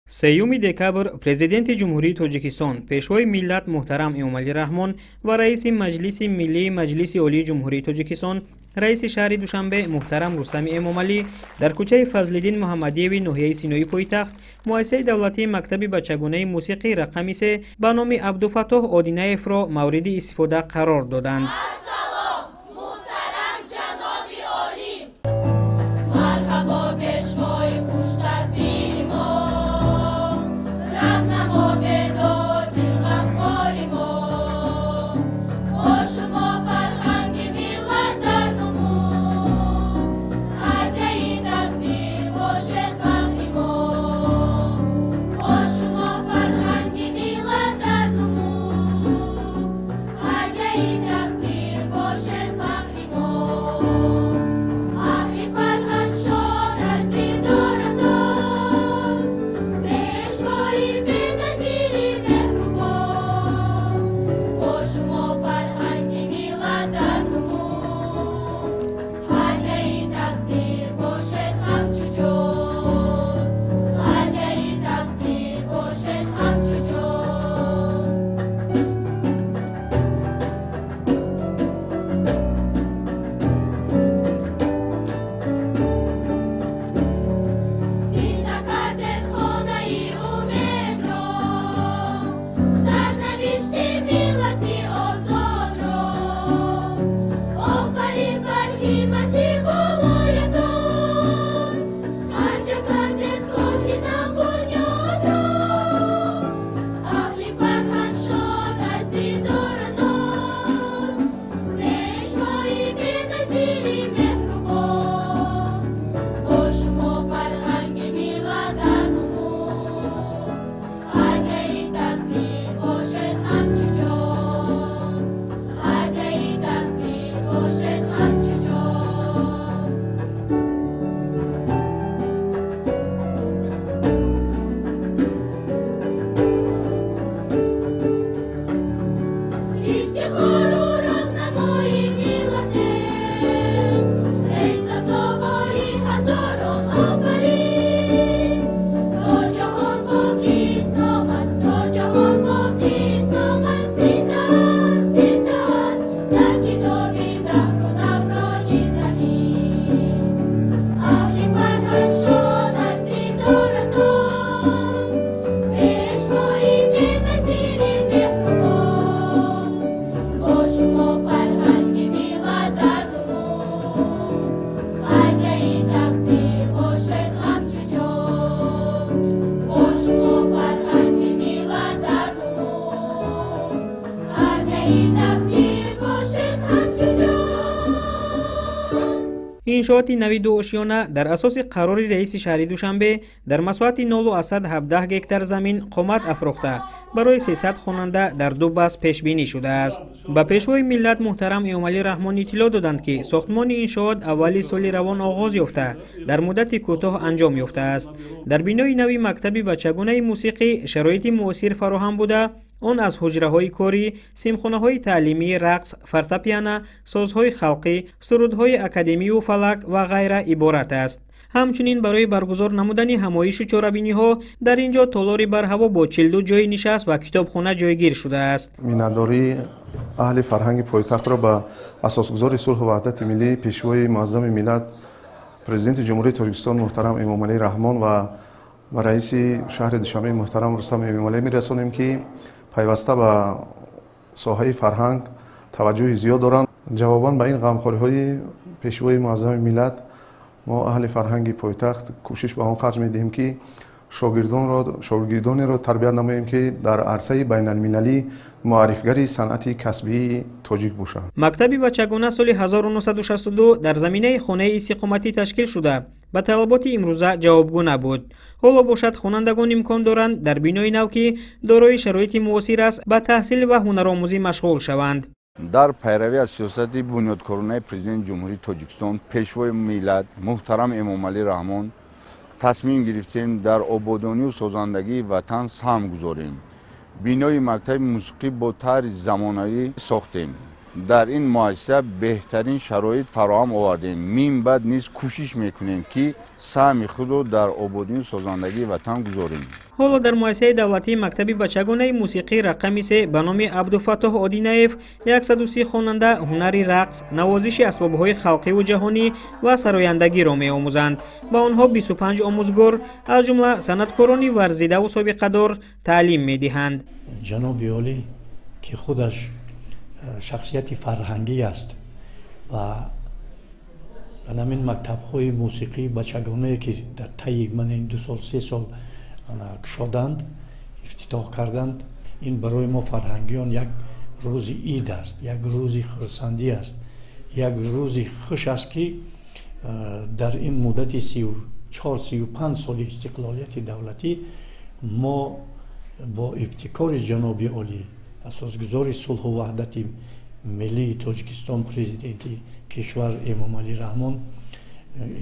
3 декабр Президенти Ҷумҳурии Тоҷикистон, Пешвои миллат муҳтарам Эмомалӣ Раҳмон ва Раиси Маҷлиси Миллии Маҷлиси Олии Ҷумҳурии Тоҷикистон, Раиси шаҳри Душанбе муҳтарам Рустами Эмомалӣ дар кӯчаи Фазлиддин Муҳаммадиеви ноҳияи Синои пойтахт муассисаи давлатии мактаби бачагонаи мусиқӣ рақами 3 ба номи Абдуфаттоҳ Одинаевро мавриди истифода қарор доданд. Иншооти нави дуошиёна дар асоси қарори раиси шаҳри Душанбе дар масоҳати 0,17 гектар замин қомат афрохта барои 300 хонанда дар ду бас пешбинӣ шудааст. Ба Пешвои миллат муҳтарам Эмомалӣ Раҳмон иттилоъ доданд, ки сохтмони иншоот аввали соли равон оғоз ёфта, дар муддати кӯтоҳ анҷом ёфтааст. Дар бинои нави мактаби бачагонаи мусиқӣ шароити муосир фароҳам буда, он аз ҳуҷраҳои корӣ, симхонаҳои таълимӣ, рақс, фортепиано, созҳои халқӣ, сурудҳои академию фалак ва ғайра иборат аст. Ҳамчунин барои баргузор намудани ҳамоишу чорабиниҳо дар ин ҷо толори барҳаво бо 42 ҷойи нишаст ва китобхона ҷойгир шудааст. Миннатдории аҳли фарҳанги пойтахтро ба асосгузори сулҳу ваҳдати миллӣ, Пешвои муаззами миллат, Президенти Ҷумҳурии Тоҷикистон муҳтарам Эмомалӣ Раҳмон ва ба раиси шаҳри Душанбе муҳтарам Рустам Эмомалӣ мерасонем, ки пайваста ба соҳаи фарҳанг таваҷҷӯҳи зиёд доранд. Ҷавобан ба ин ғамхориҳои Пешвои муаззами миллат мо аҳли фарҳанги пойтахт кӯшиш ба он харҷ медиҳем, ки шогирдонеро тарбият намоем, ки дар арсаи байналмилалӣ муаррифгари санъати касбии тоҷик бошанд. Мактаби бачагона соли 1962 дар заминаи хонаи истиқоматӣ ташкил шуда, ба талаботи имрӯза ҷавобгӯ набуд. Ҳоло бошад, хонандагон имкон доранд дар бинои нав, ки дорои шароити муосир аст, ба таҳсил ва ҳунаромӯзӣ машғул шаванд. Дар пайравӣ аз сиёсати бунёдкоронаи Президенти Ҷумҳурии Тоҷикистон, Пешвои миллат муҳтарам Эмомалӣ Раҳмон тасмим гирифтем дар ободонию созандагии ватан саҳм гузорем. Бинои мактаби мусиқӣ бо тарзи замонавӣ сохтем. Дар ин муассиса беҳтарин шароит фароҳам овардем. Мин баъд низ кӯшиш мекунем, ки саҳми худро дар ободию созандагии ватан гузорем. Ҳоло дар муассисаи давлатии мактаби бачагонаи мусиқӣ рақами 3 ба номи Абдуфаттоҳ Одинаев 130 хонанда ҳунари рақс, навозиши асбобҳои халқиву ҷаҳонӣ ва сарояндагиро меомӯзанд. Ба онҳо 25 омӯзгор, аз ҷумла санъаткорони варзидаву собиқадор, таълим медиҳанд. Ҷаноби олӣ, ки худаш шахсияти фарҳангӣ аст ва ба ҳамин мактабҳои мусиқии бачагонае, ки дар тайи ман ин 2 сол, 3 сол кушоданд, ифтитоҳ карданд, ин барои мо фарҳангиён як рӯзи ид аст, як рӯзи хурсандӣ аст, як рӯзи хуш аст, ки дар ин муддати 34, 35 соли истиқлолияти давлатӣ мо бо ибтикори ҷаноби олӣ, асосгузори сулҳу ваҳдати миллии Тоҷикистон, Президенти кишвар Эмомалӣ Раҳмон,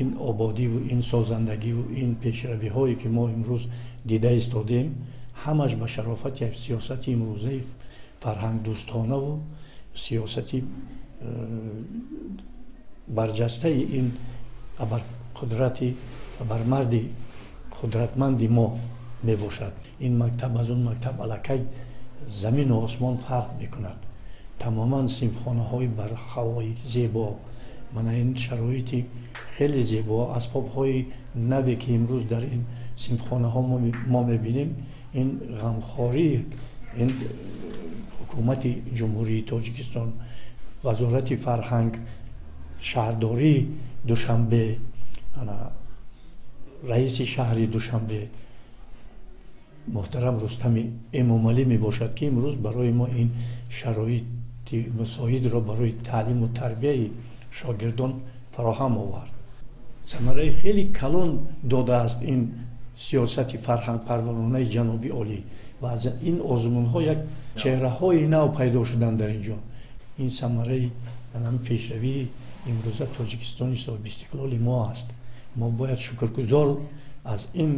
ин ободиву ин созандагиву ин пешравиҳое, ки мо имрӯз дида истодем, ҳамаш ба шарофати сиёсати имрӯзаи фарҳангдӯстонаву сиёсати барҷастаи ин абарқудрати, абармарди қудратманди мо мебошад. Ин мактаб аз он мактаб аллакай замину осмон фарқ мекунад тамоман. Синфхонаҳои барҳавои зебо, мана ин шароити хеле зебо, асбобҳои наве, ки имрӯз дар ин синфхонаҳо мо мебинем, ин ғамхории ин ҳукумати Ҷумҳурии Тоҷикистон, Вазорати фарҳанг, шаҳрдории Душанбе, раиси шаҳри Душанбе муҳтарам Рустами Эмомалӣ мебошад, ки имрӯз барои мо ин шароити мусоидро барои таълиму тарбияи шогирдон фароҳам овард. Самараи хеле калон додааст ин сиёсати фарҳангпарваронаи ҷаноби олӣ ва аз ин озмунҳо як чеҳраҳои нав пайдо шуданд дар ин ҷо. Ин самараи пешравии имрӯза Тоҷикистони соҳибистиқлоли мо аст. Мо бояд шукргузор аз ин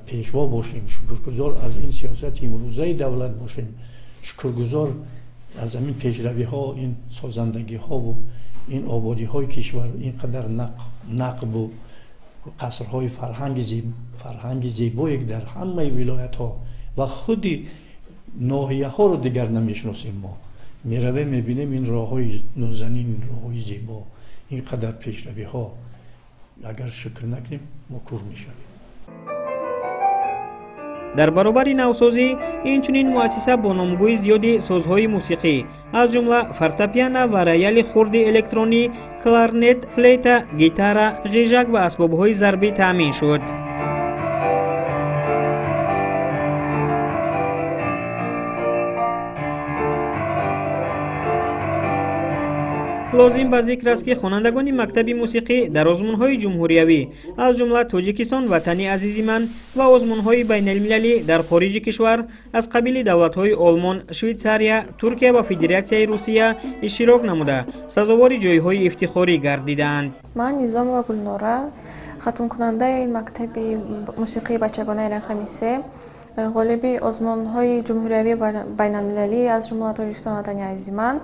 пешво бошем, шукргузор аз ин сиёсати имрӯзаи давлат бошем, шукргузор аз ҳамин пешравиҳо, ин созандагиҳову ин ободиҳои кишвар, ин қадар нақбу қасрҳои фарҳанги зебое, ки дар ҳамаи вилоятҳо ва худи ноҳияҳоро дигар намешиносем. Мо меравем, мебинем ин роҳҳои нозанин, ин роҳҳои зебо, ин қадар пешравиҳо. Агар шукр накунем, мо кур мешавем. Дар баробари навсозӣ инчунин муассиса бо номгӯи зиёди созҳои мусиқӣ, аз ҷумла фортепиано ва рояли хурди электронӣ, кларнет, флейта, гитара, ғижак ва асбобҳои зарбӣ таъмин шуд. Лозим ба зикр аст, ки хонандагони мактаби мусиқӣ дар озмунҳои ҷумҳуриявӣ, аз ҷумла «Тоҷикистон ватани азизи ман» ва озмунҳои байналмилалӣ дар хориҷи кишвар, аз қабили давлатҳои Олмон, Швейтсария, Туркия ва Федератсияи Русия иштирок намуда, сазовори ҷойҳои ифтихорӣ гардидаанд. Ман Низомова Гулнора, хатмкунандаи мактаби мусиқии бачагонаи рақами 3, ғолиби озмунҳои ҷумҳуриявӣ, байналмилалӣ, аз ҷумла «Тоҷикистон ватани азизи ман»,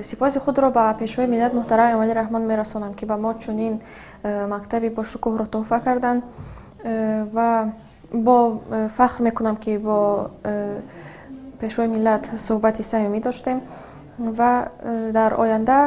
сипоси худро ба Пешвои миллат муҳтарам Эмомалӣ Раҳмон мерасонам, ки ба мо чунин мактаби бошукӯҳро тӯҳфа карданд, ва бо фахр мекунам, ки бо Пешвои миллат суҳбати самимӣ доштем ва дар оянда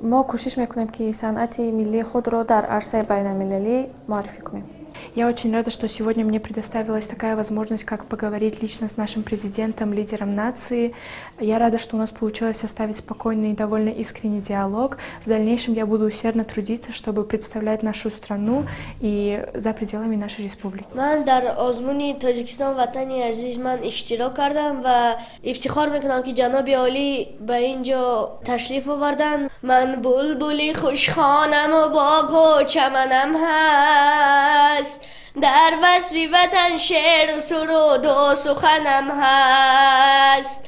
мо кӯшиш мекунем, ки санъати миллии худро дар арсаи байналмилалӣ муаррифӣ кунем. Я очень рада, что сегодня мне предоставилась такая возможность, как поговорить лично с нашим президентом, лидером нации. Я рада, что у нас получилось составить спокойный и довольно искренний диалог. В дальнейшем я буду усердно трудиться, чтобы представлять нашу страну и за пределами нашей республики. Ман дар озмуни «Тоҷикистон ватани азиз ман» иштирок кардам ва ифтихор мекунам, ки ҷаноби олӣ ба ин ҷо ташриф оварданд. Ман булбули хушхонаму боғу чаманам ҳаст, дар васфи ватан шеъру суруду суханам ҳаст,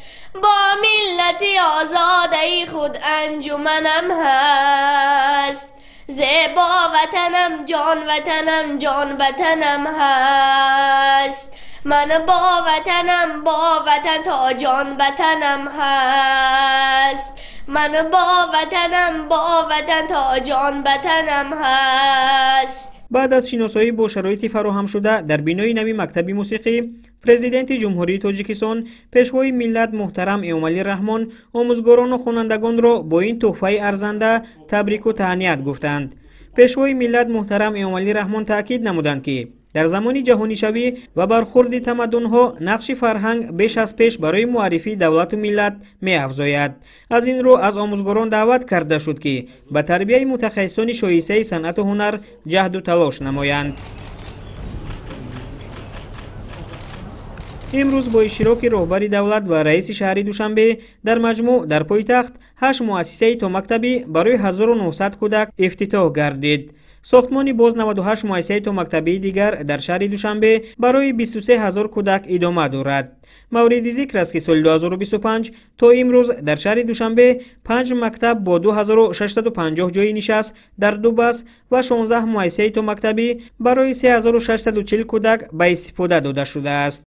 бо миллати озодаи худ анҷуманам ҳаст. Зебо ватанам, ҷон ватанам, ҷон ватанам ҳаст. من با وطنم، با وطن تا جان وطنم هست. من با وطنم، با وطن تا جان وطنم هست. Баъд аз шиносоӣ бо шароити фароҳамшуда дар бинои нави мактаби мусиқӣ, Президенти Ҷумҳурии Тоҷикистон, Пешвои миллат муҳтарам Эмомалӣ Раҳмон омӯзгорону хонандагонро бо ин тӯҳфаи арзанда табрику таҳният гуфтанд. Пешвои миллат муҳтарам Эмомалӣ Раҳмон таъкид намуданд, ки дар замони ҷаҳонишавӣ ва бархурди тамаддунҳо нақши фарҳанг беш аз пеш барои муаррифии давлату миллат меафзояд. Аз ин рӯ аз омӯзгорон даъват карда шуд, ки ба тарбияи мутахассисони шоистаи санъату ҳунар ҷаҳду талош намоянд. Имрӯз бо иштироки роҳбари давлат ва раиси шаҳри Душанбе дар маҷмӯъ дар пойтахт 8 муассисаи томактабӣ барои 1900 кӯдак ифтитоҳ гардид. Сохтмони боз 98 муассисаи томактабии дигар дар шаҳри Душанбе барои 23 ҳазор кӯдак идома дорад. Мавриди зикр аст, ки соли 2025 то имрӯз дар шаҳри Душанбе 5 мактаб бо 2650 ҷойи нишаст дар ду бас ва 16 муассисаи томактабӣ барои 3640 кӯдак ба истифода дода шудааст.